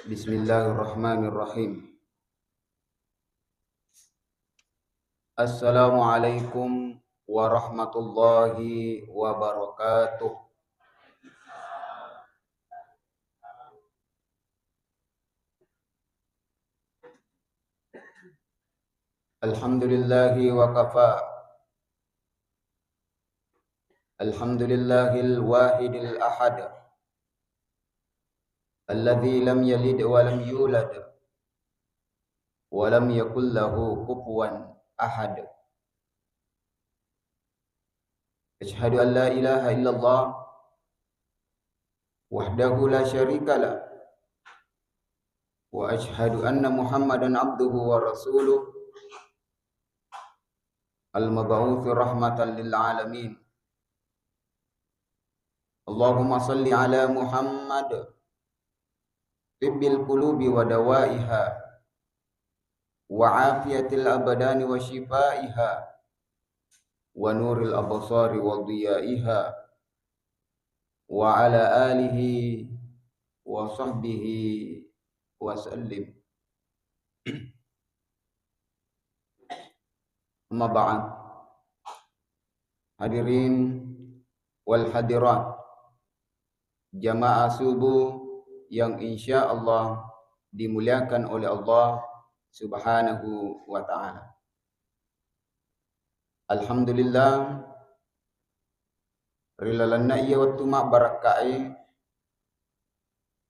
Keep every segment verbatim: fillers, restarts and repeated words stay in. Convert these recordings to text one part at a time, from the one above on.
Bismillahirrahmanirrahim. Assalamualaikum warahmatullahi wabarakatuh. Alhamdulillahi wa kafa. Alhamdulillahil wahidil ahad. Alladzi lam yalid wa lam yulad. Wa lam yakul lahu kufuwan ahad. Asyhadu an la ilaha illallah wahdahu la syarika lah. Wa asyhadu anna Muhammadan abduhu wa rasuluh. Al-mab'uts rahmatan lil alamin. Allahumma salli ala Muhammad, tibbil qulubi wa dawaiha, wa afiyatil abdani wa syifaiha, wa nuril absari wa diyaiha, wa ala alihi wa sahbihi wa sallim. Amma ba'd. Hadirin wal hadirat, jamaah subuh yang insya Allah dimuliakan oleh Allah Subhanahu wa Ta'ala. Alhamdulillah, ri lalenna iya wettu mabbarakkae,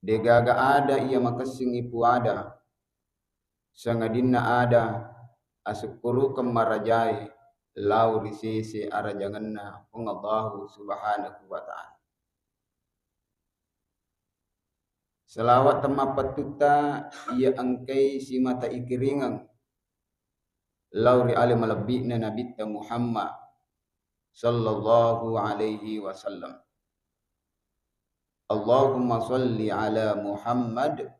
degaga ada iya makessing ipuada, sangadinna ada asukkurukeng marajae lao ri sese arajangenna Puang Allahu Subhanahu wa Ta'ala. Salawat temmapattutta iya engkai simata ikiringeng lao ri ale malebbi'na Nabitta Muhammad sallallahu alaihi wasallam. Allahumma salli ala Muhammad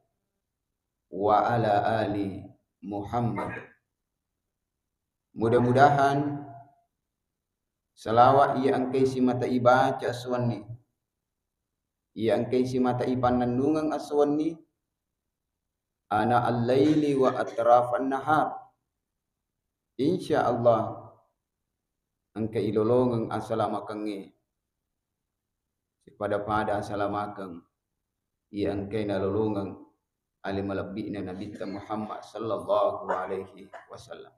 wa ala ali Muhammad. Mudah-mudahan salawat iya engkai simata ibaca esso wenni, iya engkai simata ipannennungeng esso wenni, ana al-laili wa atrafan nahar, insya Allah engka ilolongeng asalamakengnge sipada-pada asalamakeng iya engkai nalolongeng ale malebbi'na Nabitta Muhammad sallallahu alaihi wasallam.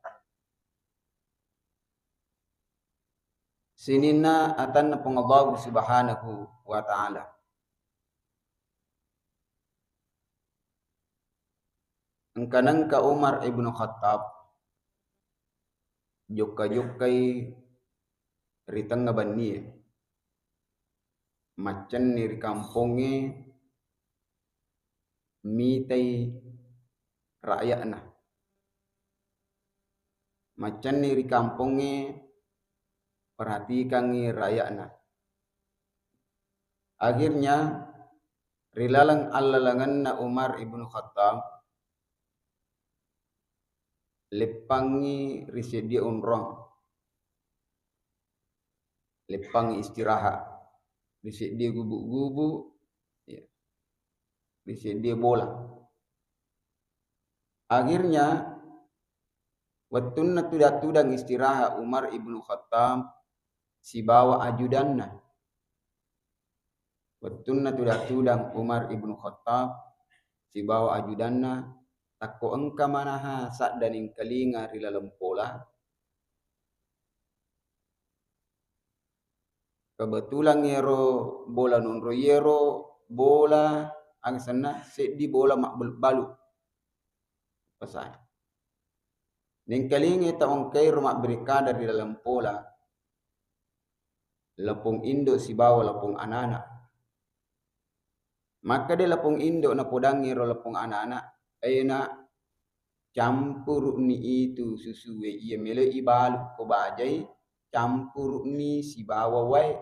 Sininna atanna Puang Allahu Subhanahu wa Ta'ala. Engka nengka Umar ibnu Khattab jokka-jokkai ri tengnga bennie, maccenni ri kampongnge, mitai rakyatna. Maccenni ri kampongnge, perhatikangngi rakyatna. Akhirnya, ri laleng allalengenna Umar ibnu Khattab, leppangngi ri seddie onrong. Leppangngi istirahat ri seddie gubu-gubu, ya, ri seddie bola. Akhirnya, wettunna tudang-tudang istirahat Umar ibnu Khattab sibawa ajudanna. Wettunna tudang-tudang Umar ibnu Khattab sibawa ajudanna, takko engka manaha sadda nengkalinga ri laleng pola, kebetulan iyaro bola nonro iyaro bola, aga senna, seddi bola mabbalu-balu. Pesan. Nengkalingai tau engkairo mabbere kada ri laleng pola, lapong indo sibawa lapong anana. Makkeda lapong indo napodangngi ro lapong anana, "Ena, campuru'ni itu susue iya meloi ibalu ko bajai, campuru'ni sibawa wae.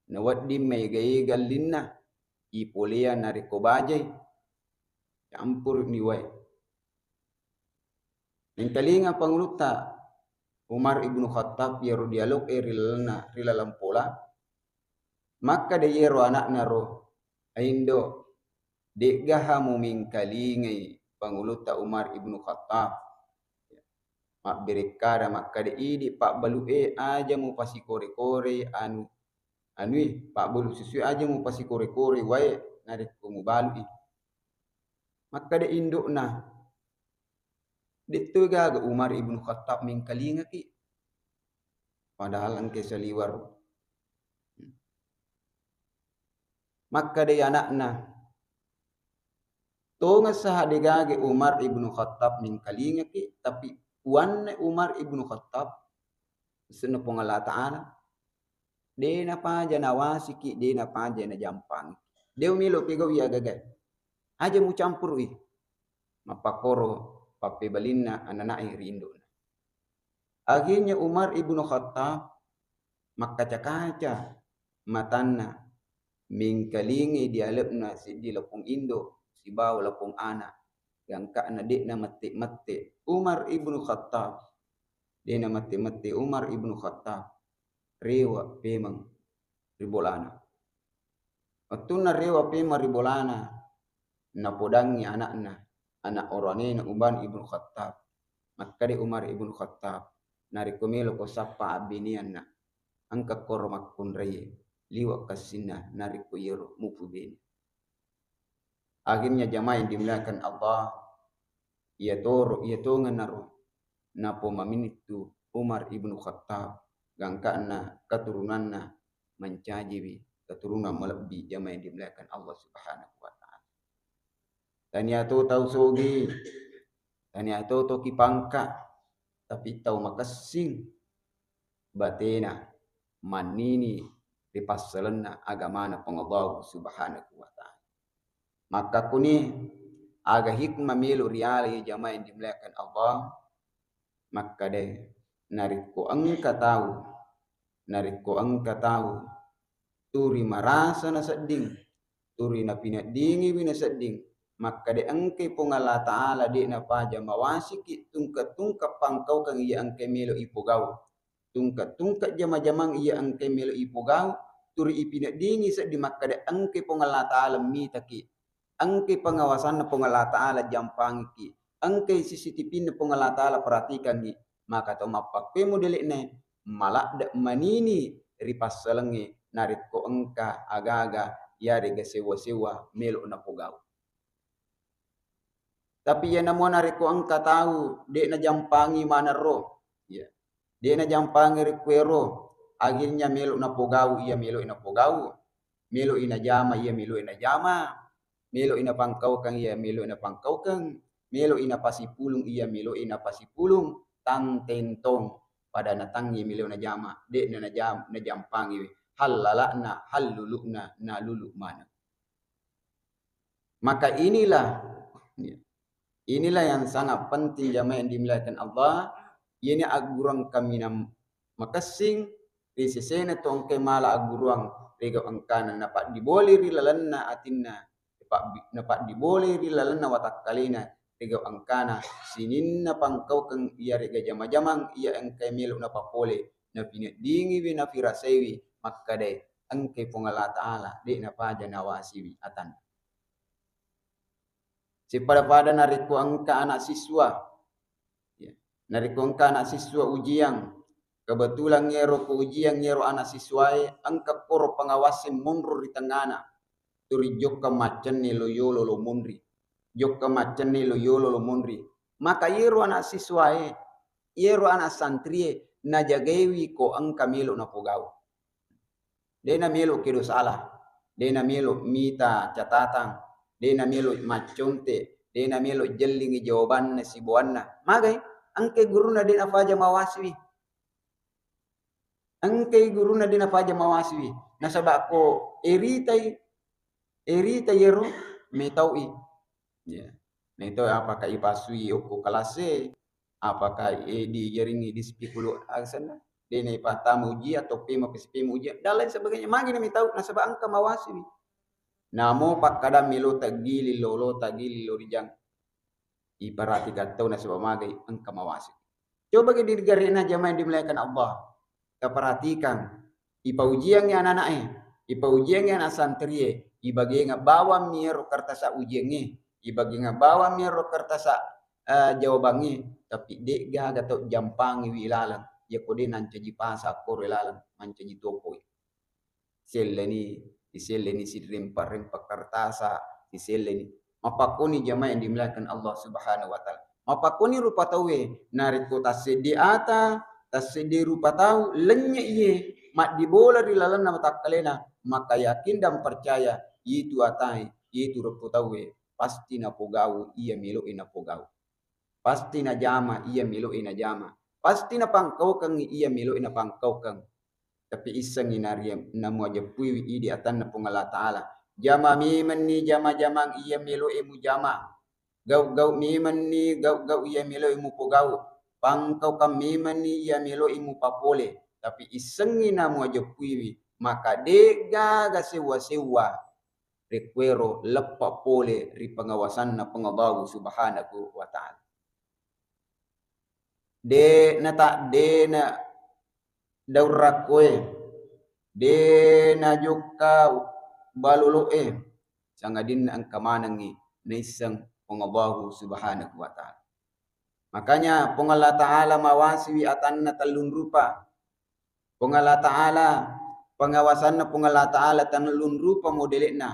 Nawedding maega-ega ellinna ipoleang narekko bajai, campuru'ni wae." Nengkalinga pangulutta Umar ibnu Khattab iyaro dialog e ri lalenna, ri laleng pola. Makkeda iyaro ana'na ro, "Aindo, De'gaha mumingkalingai Pangulutta Umar ibnu Khattab mabberekkada makkada, "Idi pabbalu'e aja mupasikore-korei anu, anui, pabbalu susue aja mupasikore-korei wae narekko mubalu'i." Makkada indo'na, "De'to gaga Umar ibnu Khattab mingkalingaki, padahal engke saliweng." Makkadai ana'na, "Tongeng saha degaga Umar ibnu Khattab mingkalingaki, tapi puanna Umar ibnu Khattab, senna Puang Allah Ta'ala, de napaja nawasiki, de napaja najampangiki. De umelo pegau'i agaga. Aja mucampuru'i." Mappakkoro pappebalinna anana'e ri indo'na. Akhirnya Umar ibnu Khattab makkaca-kaca matanna, mingkalingai diale'na seddi lapong indo sibawa lapong ana, gangka'na de'na mette-mette Umar ibnu Khattab. De'na mette-mette Umar ibnu Khattab, rewe pemeng ri bolana. Wettunna rewe pemeng ri bolana, napodangngi ana'na, ana' oroanena Umar ibnu Khattab. Makkeda Umar ibnu Khattab, "Narekko meloko sappa abbinianna, engka koro makkunraie, liwe' kassinna narekko iyaro mupu bene." Akhirnya jamaah yang dimuliakan Allah, iya toro, iya tongennaro napomaminittu Umar ibnu Khattab, gangka'na keturunanna mancajiwi keturunan malebbi, jamaah yang dimuliakan Allah Subhanahu wa Ta'ala. Tania to tau sogi, tania to toki pangka, tapi tau makessing batena mannini ri passalenna agamana Puang Allah Subhanahu wa Ta'ala. Makkakuni aga hikmah melo riala, iya jamaah yang dimuliakan Allah? Makkeda, narekko engka tau, narekko engka tau turi marasa nasedding, turi napineddingiwi nasedding, makkeda engkai Puang Allah Ta'ala de napaja mawasiki tungke-tungke pangkaukeng iya engkai melo ipogau, tungke-tungke jama-jamang iya engkai melo ipogau, turi ipineddingi sedding makkeda engkai Puang Allah Ta'ala mitaki, engkai pengawasanna Puang Allah Ta'ala jampangiki, engkai C C T V-na Puang Allah Ta'ala perhatikangi, maka tau mappakkue modele'na maladde manini ri passalengnge narekko engka aga-aga iyarega sewwa-sewwa melo napogau. Tapi iyanamo narekko engka tau de najampangi maneng ro, iya, de najampangi ri kuero, akhirnya melo napogau iya melo napogau, melo i najama iya melo najama, melo i napangkaukeng iya melo napangkaukeng, melo i napasipulung iya melo napasipulung, tang tentong pada natangngi melo najama, de na najam-, najampangiwi, hallala'na, hallulu'na, nalulu maneng. Maka inilah, ya, inilah yang sangat penting jamaah yang dimuliakan Allah. Iyani agguruang kaminang makessing ri sesena to engkai mala agguruang ri gau engkana, napaddiboli ri lalenna atinna, napabbi-, napaddiboli ri lalenna watakkalena ri gau engkana, sininna pangkaukeng iyarega jama-jamang iya engkai melo napapole, napineddingiwi, nafirasaiwi, makkedae, engkai Puang Allah Ta'ala, de napaja nawasiwi atanna. Sippada-pada narekko engka anak siswa, ya, narekko engka anak siswa ujian, kebetulan iyaro ko ujian iyaro anak siswae engka koro pengawasseng monro ri tengngana, turi jokka maccenni lo yolo lo monri, jokka maccenni lo yolo lo monri, maka iyaro anak siswae, iyaro anak santrie najagaiwi ko engka melo napogau. De namelo kedo salah, de namelo mita catatang, de namelo macconte, de namelo jellingi jawabanna sibawanna. Magai? Engkai gurunna de napaja mawasiwi. Engkai gurunna de napaja mawasiwi. Nasaba ko eritai, eritai ero metau'i. Ya. Metau apakah ipasui okko kelas e, apakah, eh, dijaringi di sepuluh asenna? De naipattama ujian atau pema pesipema ujian dan lain sebagainya. Magi na metau nasaba engka mawasiwi. Namo pakkada melo tagili lolo, tagili lorijang. Iparatikang tau nasaba magai engka mawasi. Coba ke di negarana jamaah yang dimuliakan Allah. Taperhatikan, ipaujiangngi anak-anaknya, ipaujiangngi anak santrie, ibagengeng bawammi ero kertasa ujiangnge, ibagengeng bawammi ero kertasa, eh, jawabangnge, tapi de'gaga tau jampangiwi laleng. Yako de nancaji pasa koro laleng, mancaji topoi. Selleni, iselleni sirempa-rempa kertasa, iselleni. Mapakkoni jamaah yang dimuliakan Allah Subhanahu wa Ta'ala. Mapakkoni rupa tauwe, narekko tasseddi ata, tasseddi rupa tau, lennye iye, maddibola ri lalenna watakkalena, maka yakin dan percaya, itu atae, itu rupa tauwe, pasti napogau iya melo'i napogau. Pasti najama iya melo'i najama. Pasti napangkaukengngi iya melo'i napangkaukeng. Tapi issengngi naria-, namuajeppuiwi idi atanna Puang Allah Ta'ala. Jama memenni jama-jamang iya melo'i mujama. Gau-gau memenni gau-gau iya melo'i mupogau. Pangkaukang memenni iya melo'i mupapole. Tapi issengngi namuajeppuiwi, maka de'gaga sewwa-sewwa rekkuero leppa pole ri pengawasanna Puang Allahu Subhanahu wa Ta'ala. De' na ta-, de' na daung rakkoe, de' na jokka balolo'e, sangadinna engka manengngi naisseng Puang Allahu Subhanahu wa Ta'ala. Makanya Puang Allah Ta'ala mawasiwi atanna tellung rupa. Puang Allah Ta'ala, pengawasanna Puang Allah Ta'ala tellung rupa modele'na.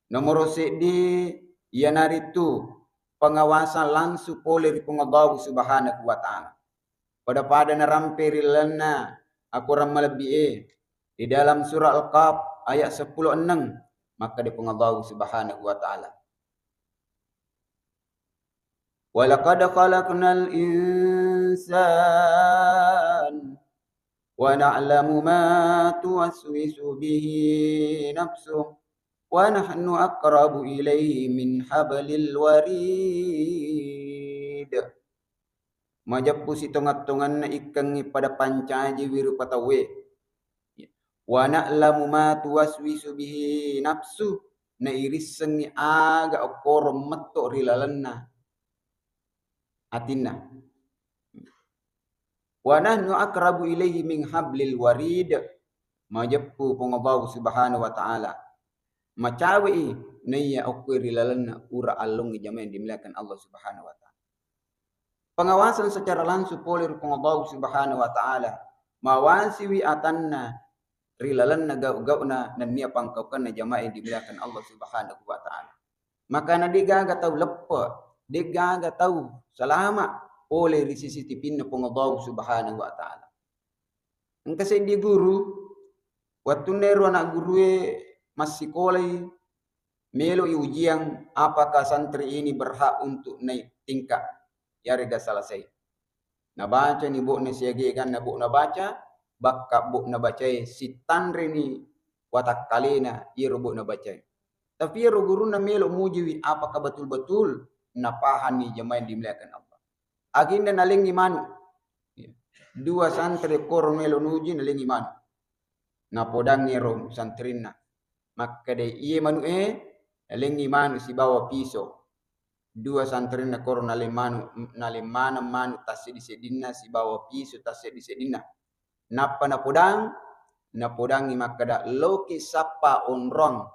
Nomoro seddi, iyanaritu pengawasan langsung pole ri Puang Allahu Subhanahu wa Ta'ala. Pada-pada narampe ri lalenna akorang malebbi'e. Di dalam surah Al-Kahf ayat seppulo enneng, makkeda Puang Allahu Subhanahu wa Ta'ala, "Walaqad khalaqnal insan wa na'lamu ma tuwaswisu bihi nafsuh wa nahnu aqrabu ilaihi min hablil warid." Majeppu sitongeng-tongenna ikkengngi pada pancajiwi rupa tauwe. "Wa na'lamu ma tuwaswisu bihi nafsuh," nairissengngi aga okkoro metto ri lalenna atinna. "Wa nahnu aqrabu ilaihi min hablil warid." Majeppu Puang Allahu Subhanahu wa Ta'ala. Macawe'i naiya okkoe ri lalenna ura allongnge jamaah yang dimuliakan Allah Subhanahu wa Ta'ala. Pengawasan secara langsung pole ri Puang Allahu Subhanahu wa Ta'ala. Mawasiwi atanna ri lalenna gau-gauna nennia pangkaukenna jamaah yang dimuliakan Allah Subhanahu wa Ta'ala. Makana de'gaga tau leppe, de'gaga tau salama pole ri C C T V-na Puang Allahu Subhanahu wa Ta'ala. Engka seddi guru, wettunna ero ana' gurue massikolai, melo'i ujian apakah santri ini berhak untuk naik tingkat, yarega selesai. Nabacani bo'na siaga eganna bo'na baca, bakka bo'na bacae sittanreni watakkalena iyaro bo'na bacae. Tapi iyaro gurunna melo mujiwi apakah betul-betul napahanni jamaah yang dimuliakan Allah. Aginna nalengngi manu. Dua santri koro melo nuji nalengngi manu. Napodangngi ero santrinna. Makkeda, "Iye manu'e, nalengngi manu sibawa piso." Dua santrinna koro naleng manu, naleng maneng manu tasseddi-seddinna sibawa piso tasseddi-seddinna. Nappa napodang, napodangngi makkeda, "Loki sappa onrong,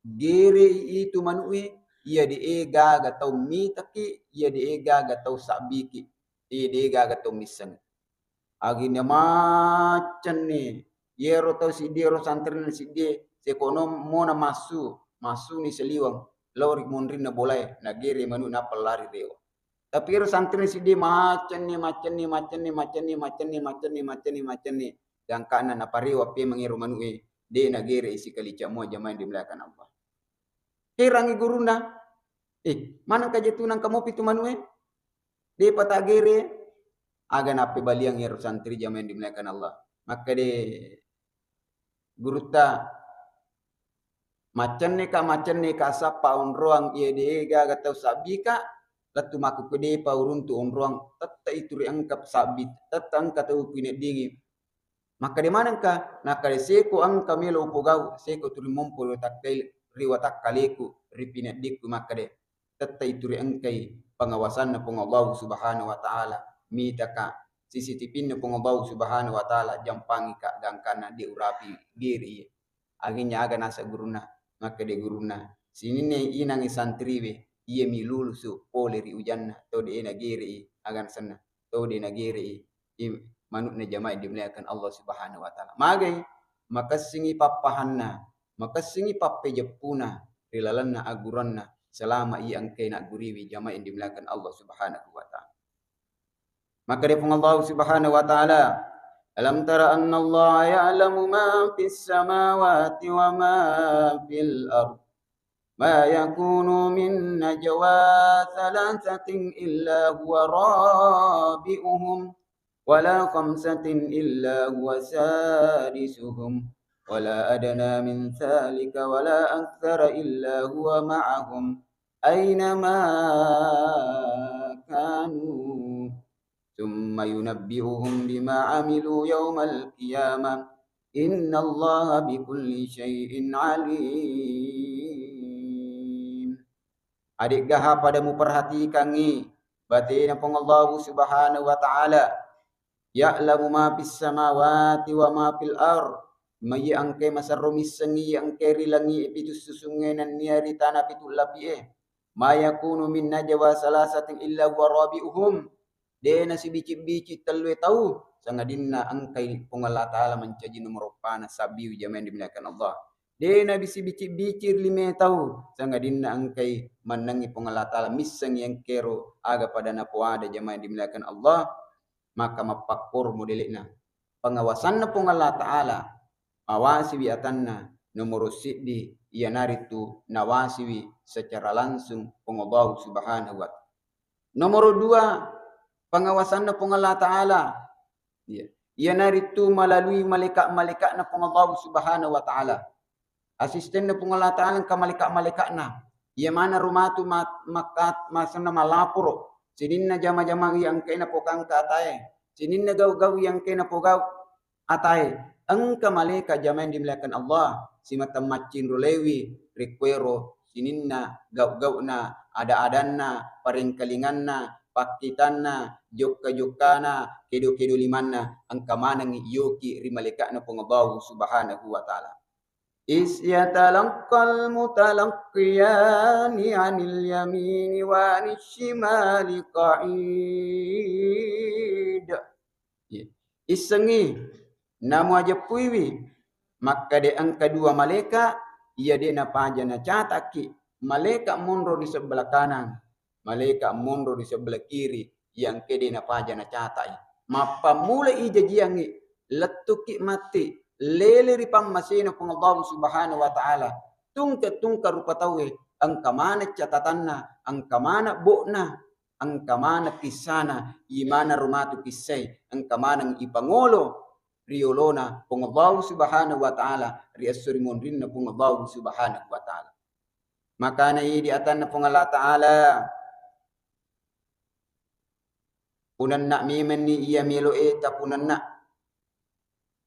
gerei itu manu'e, iya de'e gaga tau mitaki, iya de'e gaga tau sabbiki, iya de'e gaga tau misseng." Aginna maccenni, yero tau siddie, ro santrinna siddie, sekono mona massu, massuni seliweng, lao ri monrinna bolae, nagere manu nappa lari rewa. Tapi ero santri siddi maccenni, maccenni, maccenni, maccenni. Gangkanna naparewa pemeng ero manu'e, de' nagere isi kalica mua jamaah yang dimuliakan Allah. Herangi gurunna, "Eh, manengka jetu nangka mopi tu manu'e? De'pa tagere?" Aga nappebaliang ero santri jamaah yang dimuliakan Allah. Makkede gurutta, "Maccenneka, maccenneka sappa onroang iya de'e gaga tau sabbika, lettu makkukku de'pa uruntu onroang, tette itu ri engka sabbi, tette engka tau pineddingi." Makkede manengka, nakkede, "Seko engka melo upogau, seko tuli mompo ri watakkai-, ri watakkaleku, ri pineddikku," makkede. Tette itu ri engkai pengawasanna Puang Allahu Subhanahu wa Ta'ala, mitaka C C T V-na Puang Allahu Subhanahu wa Ta'ala, jampangika gangkanna de' urapi gere iye. Aginna aga naseng gurunna, Makkeda gurunna, sininna inangngi santriwe, iyami lulusu pole ri ujanna, to de' nagere'i, aga nasenna, to de' nagere'i, i, manu'na jamaah yang dimuliakan Allah Subhanahu wa Ta'ala. Magai, makessingi pappahanna, makessingi pappejeppuna ri lalenna agguranna selama iya engkae nagguriwi, jamaah yang dimuliakan Allah Subhanahu wa Ta'ala. Makkeda Puang Allah Subhanahu wa Ta'ala, "Alam tara anna Allah ya'lamu ma fis samawati wa ma fil ard. Ma yakunu min najwa thalathatin illa huwa rabi'uhum, wa la khamsatin illa huwa sadisuhum, wa la adna min dhalika wa la akthara illa huwa ma'ahum aina ma kanu, thumma yunabbi'uhum bima amilu yaumal qiyamah. Innallaha bikulli syai'in alim." Ade'gaha pada muperhatikangngi batena Puang Allahu Subhanahu wa Ta'ala. Ya'lamu ma fis samawati wa ma fil ard. Maiya engkae maserro missengngi iya engkae ri langi'e pitu susungnge nennia ri tana pitu lapi'e. Ma yakunu min najwa salasatin illa huwa rabi'uhum. De' nasibici-bici tellue tau, sangadinna engkai Puang Allah Ta'ala mancaji nomor eppana sabbiwi, jamaah yang dimuliakan Allah. De' nabisi-bici-bici lime tau, sangadinna engkai mannengngi Puang Allah Ta'ala, missengngi engkero aga pada napoada, jamaah yang dimuliakan Allah. Maka mappakkoro modele'na pengawasanna Puang Allah Ta'ala, mawasiwi atanna, nomoro siddi iyanaritu nawasiwi secara langsung Puang Allah Subhanahu wa Ta'ala. Nomoro dua, pengawasanna Puang Allah Ta'ala, iya, iyanaritu melalui malaikat-malaikatna Puang Allah Subhanahu wa Ta'ala. Asistenna Puang Allah Ta'ala engka malaikat-malaikatna. Iya maneng rumatu ma-, makkat-, masenna malaporo sininna jama-jama iya engkae napogangka atae, sininna gau-gau iya engkae napogau atae. Engka malaikat, jamaah yang dimuliakan Allah, simatang maccinro lewi rekkuero sininna gau-gau'na, ada-adanna, parengkalinganna, pakkitanna, jokka-jokkana, kedo-kedo limanna, engka manengngi yoki ri malaikatna Puang Allahu Subhanahu wa Ta'ala. Is yatalaqqal mutalaqqiyani anil yamini wa anis shimali qa'id. Iya. Issengngi, namuajeppuiwi, makkeda engka dua malaika, iya de' napaja nacatakki, malaika monro ri sebelah kanang, malaika monro ri sebelah kiri, iya engka de' napaja nacatai. Mappammula ijajiangngi, lettuki matti, lele ri pammasena Puang Allahu Subhanahu wa Ta'ala, tungke-tungke rupa tauwe, engka maneng catatanna, engka maneng bo'na, engka maneng kissana, imaneng rumatu kissai, engka maneng ipangolo ri yolona Puang Allahu Subhanahu wa Ta'ala, ri esso ri monrinna Puang Allahu Subhanahu wa Ta'ala. Makana idi atanna Puang Allah Ta'ala, punenna memenni iya meloe tapunenna,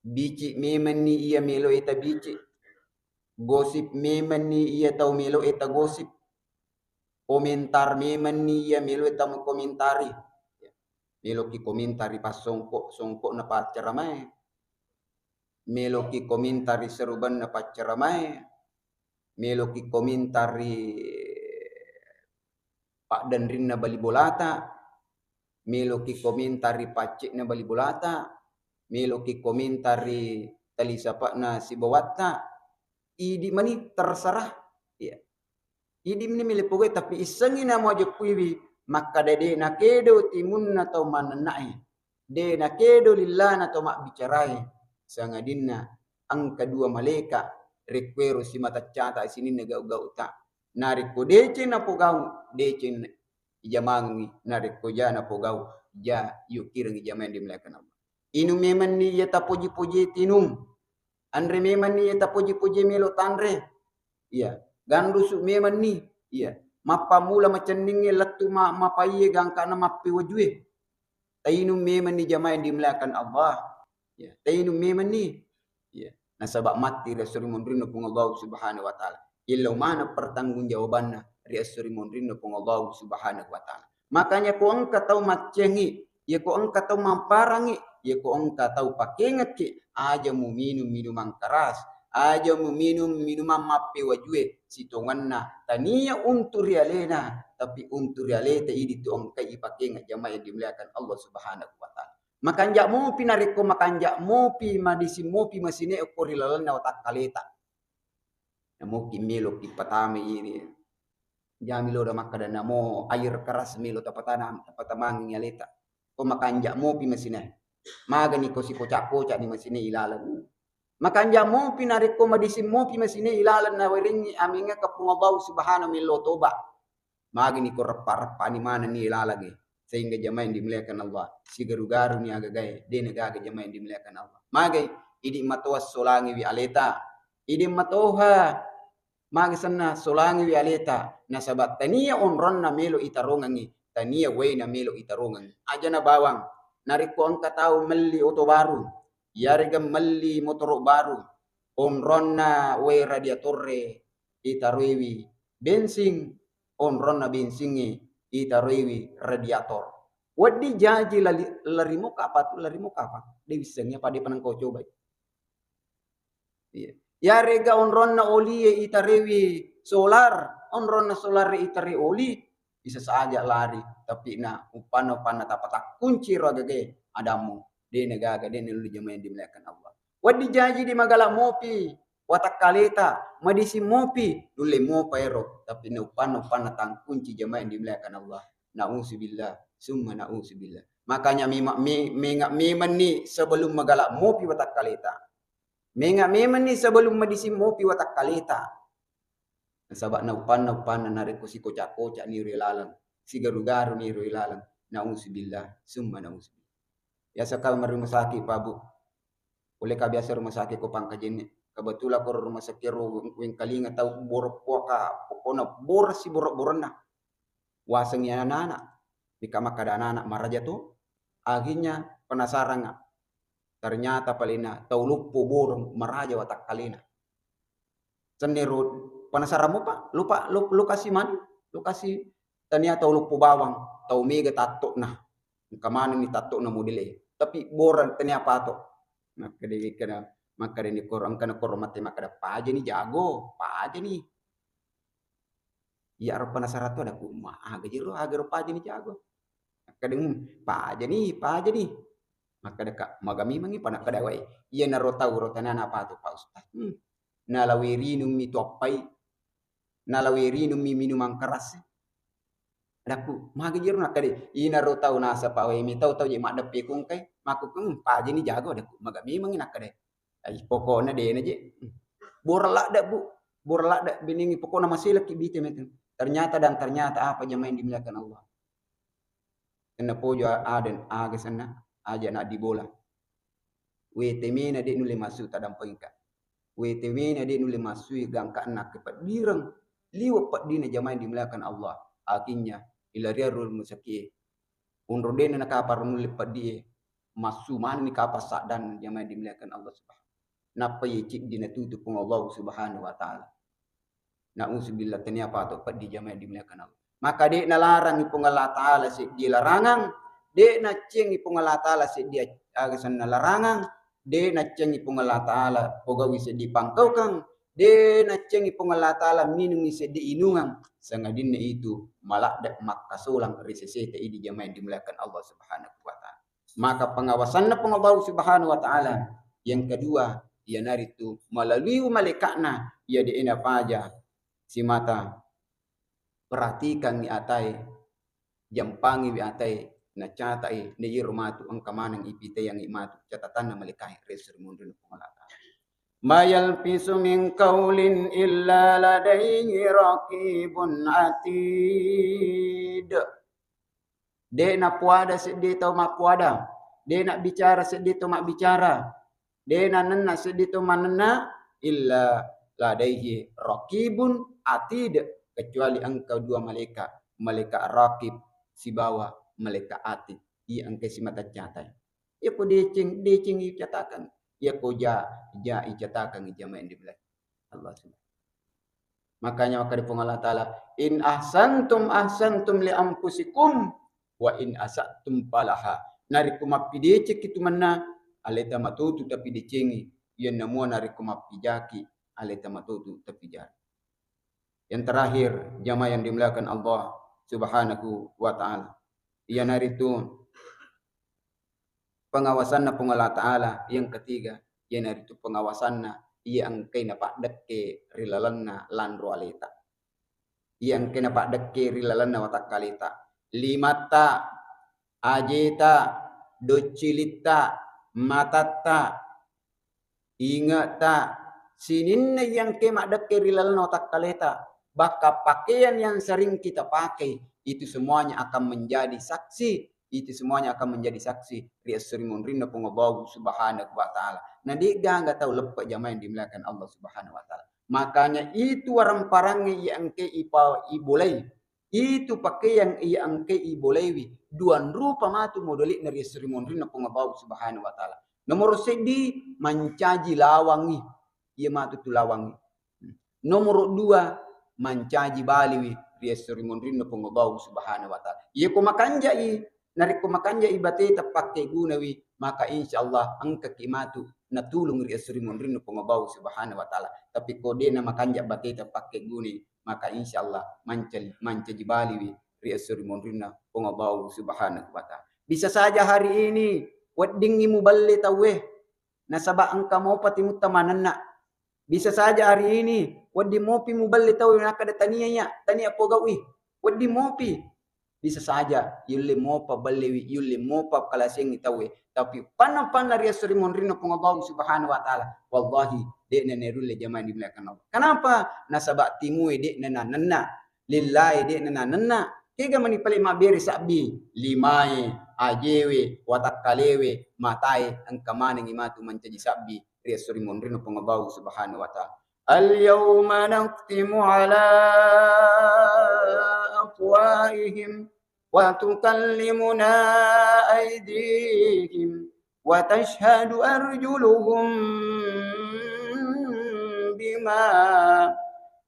bici memenni iya meloe tabici, gosip memenni iya tau meloe tagosip, komentar memenni iya meloe tamukomentari. Meloki komentari passongko-songkona paccaramae, meloki komentari serubanna paccaramae, meloki komentari paddenrinna bali bolata, meloki komentari pacce'na bali bolata, meloki komentari tali sapa'na sibawatta, idi mani terserah. Iya. Idi mani mele pogoe, tapi issengngi namuajeppuiwi makkada de' nakedo timunna tau manennae, de' nakedo lillana tau mabbicarae, sangadinna engka dua malaika rekkuero simata cata sininna gau-gauta. Narekko deceng napogau, deceng ijamangengngi, narekko ja napogau, ja yukirengngi, jamaah yang dimuliakan Allah. Inung memenni iya tapoji-poji tinung, anre memenni iya tapoji-poji melo tanre. Iya, ganrusu memenni. Iya, mappammula macenningnge lettu ma-, mapaiye gangkana mappewajue. Tainung memenni, jamaah yang dimuliakan Allah. Iya, tainung memenni. Iya, nasaba matti ri esso ri monrinna Puang Allah Subhanahu wa Ta'ala. Illau maneng pertanggungjawabanna ri esso ri monrinna Puang Allah Subhanahu wa Ta'ala. Makanya ko engka tau maccengi, iya ko engka tau mamparangi, iya ko engka tau pakengekki, aja muminung minuman keras, Aja muminung minuman mappewajue sitongenna, tania untu ri alena, tapi untu ri aleta idi tu engkai ipakengeng, jamaah yang dimuliakan Allah Subhanahu wa Ta'ala. Makanja mopi, narekko makanja mopi, madising mopi masine okko ri lalenna watakkaleta. Namoki meloki patamai iri. Jami loda makkada namo air keras melo tapatanam, tapatamangi aleta. Ko makanja mopi masine. Magani ko sikoca-koca ni masine ilaleng. Makanja mopi narekko madising mopi masine ilaleng nawerengngi amengngaka Puang Allah Subhanahu, mello toba. Magani ko reppa-reppani manenni ilalangnge. Sehingga jamaah yang dimuliakan Allah, sigaru-garuni agagae, de nagaga jamaah yang dimuliakan Allah. Magai, idi matoa solangiwi aleta. Idi matoha, magi senna solangiwi aleta. Nasaba tania onronna melo itarongengngi, tania waena melo itarongengngi. Ajana bawang, narekko engka tau melli oto baru, iyarega melli motoro baru, onronna wae radiatorre itaroiwi bensing, onronna bensingnge itaroiwi radiator. Wedding jaji lali-, larimo kapang tu, larimo kapang. De wissengngi apa de panengko cobai. Iya. Yarega onronna olie itarewi solar, onronna solar itare oli, bisa saja lari, tapi na upanna, upanna tapatakkunci ro agagae adammu. De nagaga, de naluli jamaah yang dimuliakan Allah. Wedding jaji di magala mopi watakkaleta, madising mopi, nulle mopa ero, tapi na upanna, upanna tangkunci, jamaah yang dimuliakan Allah. Nauzubillah, summa nauzubillah. Makanya mema-, me-, menga-, memenni sebelum magala mopi watakkaleta. Menga memenni sebelum madising mopi watakkaleta. Nasaba na upanna, upanna narekko sikoca-koca ni ro ilaleng, sigaru-garu ni ro ilaleng. Nauzubillah, summa nauzubillah. Biasa kau rumah sakit, Pak, Bu. Oleh ka biasa rumah sakit ko Pangkajene. Kebetulan ko rumah sakit ro wengkalinga tau boro poaka, pokokna boro si boro-borenna. Wasengi anak-anak. Mika makkada anak-anak maraja tu. Akhirnya penasaran nga. Ternyata palena tau loppo borong maraja watakkalena. Senniro penasaran mupa, lupa, lu-, lokasi mani, lokasi tania tau loppo bawang, tau mega tattokna. Engka manenni tattokna modele. Tapi borang tania pato. Makkeda, makkeda ni koro, engka na koro mate makkeda, "Paja ni jago, paja ni." Iya ro penasaran tu adakku, "Ma aga jero, aga ro paja ni jago?" Makkeda, "Hmm, paja ni, paja ni." Makkeda ka, "Maga memangi pa?" Nakkeda wae, "Iya naro tau ro tanana pato, Pak Ustaz. Hmm. Nalawe rinummi tu appai. Nalawe rinummi minuman keras." Adakku, "Maga jero?" Nakkeda, "Inaro tau nasaba wae mi tau, tau je maddeppe kungkai." Makku, "Hmm, paja ni jago," adakku. "Maga memangi?" Nakkeda. Ai, pokokna dena je. Bora ladde, Bu. Bora ladde beningi, pokokna maselekki bite metu. Ternyata dan ternyata apa, jamaah yang dimuliakan Allah. Tenna pojo aden, aga senna, aja na di bola. Wete mena de nulle massu tadampengka. Wete mena de nulle massui gangka na kepeddireng. Liwe peddina, jamaah yang dimuliakan Allah. Akhirnya, ilarian rumah sakit. Onro dena nakapa ro nulle peddie, massu manenni kapa saddanna, jamaah yang dimuliakan Allah Subhanahu. Nappa ye ciddi natutu Puang Allah Subhanahu wa Ta'ala. Nauzubillah, tania pato peddi, jamaah yang dimuliakan Allah. Maka de nalarangi Puang Allah Ta'ala seddi larangang, de naccengi Puang Allah Ta'ala seddi aga senna larangang, de naccengi Puang Allah Ta'ala pogawi seddi pangkaukang, de naccengi Puang Allah Ta'ala minungi seddi inungang, sangadinna itu maladde makkasolang ri seseta idi, jamaah yang dimuliakan Allah Subhanahu wa Ta'ala. Maka pengawasanna Puang Allah Subhanahu wa Ta'ala. Yang kedua, iyanaritu melalui malaikatna, iya de napaja simata perhatikangngi atae, jampangiwi atae, nacatai, na iyaro matu engka maneng ipiteangngi matu catatanna malaikae ri esso ri munrinna Puang Allah Ta'ala. "Ma yalfizu min qaulin illa ladaihi raqibun atid." De napuada seddi tau mappuada, de nabbicara seddi tau mabbicara, de nanenna seddi tau manenna, illa ladaihi raqibun atid, kecuali engka dua malaika, malaika raqib sibawa malaika atid, iya engka simata catai. Iyako deceng, deceng icatakang. Iyako ja, ja icatakang, jamaah yang dimuliakan Allah Subhanahu. Makanya makkeda Puang Allah Ta'ala, "In ahsantum ahsantum li anfusikum wa in asatum falaha." Narekko mappidecekki tu manna, aleta matutu tapidecengi. Iyanna mua narekko mappijaki, aleta matotu tapijaki. Yang terakhir, jamaah yang dimuliakan Allah Subhanahu wa Ta'ala, iyanaritu pengawasanna Puang Allah Ta'ala. Yang ketiga, iyanaritu pengawasanna iya engkai napaddekke ri lalenna lanro aleta, iya engkai napaddekke ri lalenna watakkaleta. Limatta, ajeta, doccilitta, matatta, inge'ta, sininna iya engkai maddekke ri lalenna watakkaleta, bahkan pakaian yang sering kita pakai, itu semuanya akan menjadi saksi, itu semuanya akan menjadi saksi ri esso ri monrinna Puang Allahu Subhanahu wa Ta'ala. Na de'gaga tau leppe, jamaah yang dimuliakan Allah Subhanahu wa Ta'ala. Makanya itu warang-parangnge iya engkai ipa-, ibolai, itu pakaian iya engkai ibolaiwi, duang rupa matu modeli'na ri esso ri monrinna Puang Allahu Subhanahu wa Ta'ala. Nomoro seddi, mancaji lawangngi, iya matu tu lawangngi. Nomoro dua, mancaji baliwi ri esso ri monrinna Puang Allahu Subhanahu wa Ta'ala. Iya ko makanja'i, narekko makanja'i bateta pakkegunawi, maka insya Allah engkaki matu natulung ri esso ri monrinna Puang Allahu Subhanahu wa Ta'ala. Tapi ko de'na makanja bateta pakkegunai, maka insya Allah mancaji, mancaji baliwi ri esso ri monrinna Puang Allahu Subhanahu wa Ta'ala. Bisa saja hari ini weddingngi muballe tauwe, nasaba engka mopa timutta manenna. Bisa saja hari ini wedding mopi muballe tauwe, nakkeda tania iya, tania pogau'i, wedding mopi. Bisa saja yulle mopa ballewi, yulle mopa kalasengngi tauwe, tapi panna-panna ri esso ri monrinna Puang Allahu Subhanahu wa Ta'ala, wallahi, de'na nerulle, jamaah dimuliakan Allah. Kenapa? Nasaba timue de'na nanenna, lillae de'na nanenna. Kega mani pale mabbere sabbi, limae, ajewe, watakkalewe, matae, engka manengngi matu mancaji sabbi ri esso ri monrinna Puang Allahu Subhanahu wa Ta'ala. اليوم نختم على أفواههم وتكلمنا أيديهم وتشهد أرجلهم بما،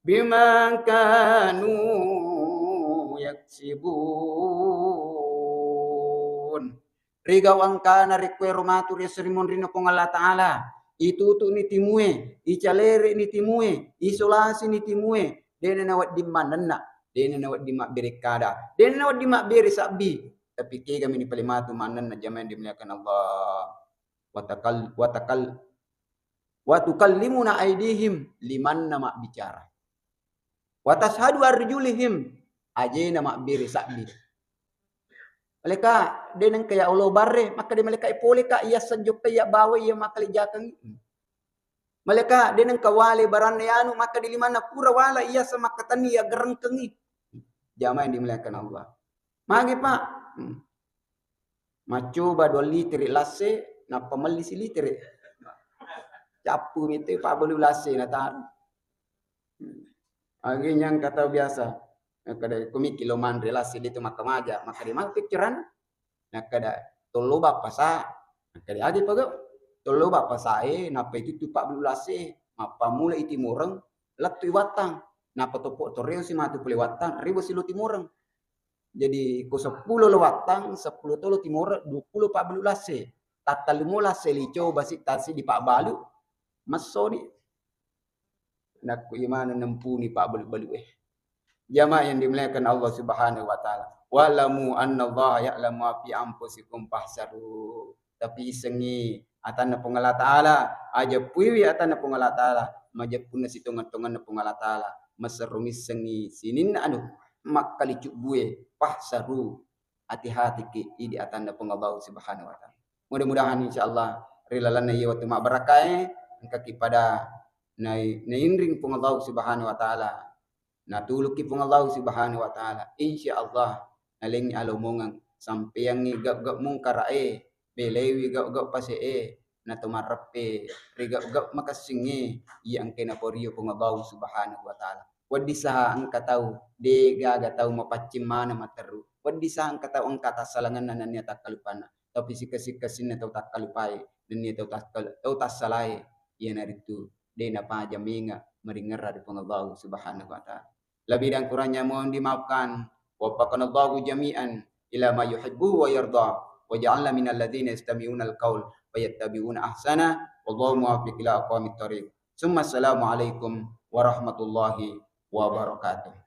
بما كانوا يكسبون. Rigau engkana rekko ero matu ri esso ri monrinna Puang Allah Ta'ala, itutu'ni timue, icalere'ni timue, isolasini timue, de'na nawedding manenna, de'na nawedding mabbere kada, de'na nawedding mabbere sabbi, tapi kegami ni pale matu manenna, jamaah yang dimuliakan Allah. Watakal-, watakal-, watukallimuna aidihim, limanna mabbicara. Watashhadu arjulihim, ajena mabbere sabbi. Maleka, de nengka ya Allah barre, makkeda maleka, poleka iya sejjokka iya bawa iya makkalijakangi. Maleka, de nengka wale baranna yanu, makkeda limanna pura wala iya sa makkatenni iya gerengkengi. Jamaah yang dimuliakan Allah. Magi, Pak? Hmm. Maccoba dua litere lasse, nappa melli silitere. Cappu mite pabbalu lasse nataro. Hmm. Agi nyangka tau biasa. Nakkeda, ko mikki lo manre lasse de tu makkamaja, makkeda matu piccerana. Nakkeda, tollo bappa sa. Nakkeda, agi pegau? Tollo bappa sa e, nappa itu tu pabbalu lasse, mappammula i timoreng, lettu i wattang. Nappa toppo toreo si matu pole wattang, ribo si lo timoreng. Jadi, ko seppulo lo wattang, seppulo tolo timoreng, dua pulo pabbalu lasse. Tattallumo lasse licoba si tasi di pabbalu, messoni. Nakko iya maneng nempuni pabbalu-balu e. Jamaah yang dimuliakan Allah Subhanahu wa Ta'ala. Wa'lamu annallaha ya'lamu ma fi anfusikum fahzaru. Tapi isengngi atanna Puang Allah Ta'ala, aja puiwi atanna Puang Allah Ta'ala, majeppunna sitongeng-tongenna Puang Allah Ta'ala, maserro missengngi sininna anu makkalicubbue, fahzaru, hati-hatiki idi atanna Puang Allah Subhanahu wa Ta'ala. Mudah-mudahan insyaallah ri lalenna iye wettu mabbarakae engkaki pada nai-, nainring Puang Allah Subhanahu wa Ta'ala, natulukki Puang Allah Subhanahu wa Ta'ala, insyaallah nalengngi alomongeng, sampeyangngi gau-gau mungkara e, belaiwi gau-gau pase e, nato marreppe ri gau-gau makessing e, iya engkae naporio Puang Allah Subhanahu wa Ta'ala. Wedding saha engka tau, de gaga tau mapaccing maneng matteru. Wedding saha engka tau engka tassalangenna nennia takkalupanna. Tapi sikka-sikkasinna tau takkalupae, nennia tau takkal-, tau tassalae, iyanaritu de napaja menga maringerra ri Puang Allah Subhanahu wa Ta'ala. Lebih dan kurangnya mohon dimaafkan. Waffaqanallahu jami'an ila ma yuhibbuhu wa yarda. Waj'alna minal ladzina yastami'unal qaul fayattabi'una ahsana. Wallahul muwaffiq ila aqwamit thariq. Summa assalamu alaikum warahmatullahi wabarakatuh.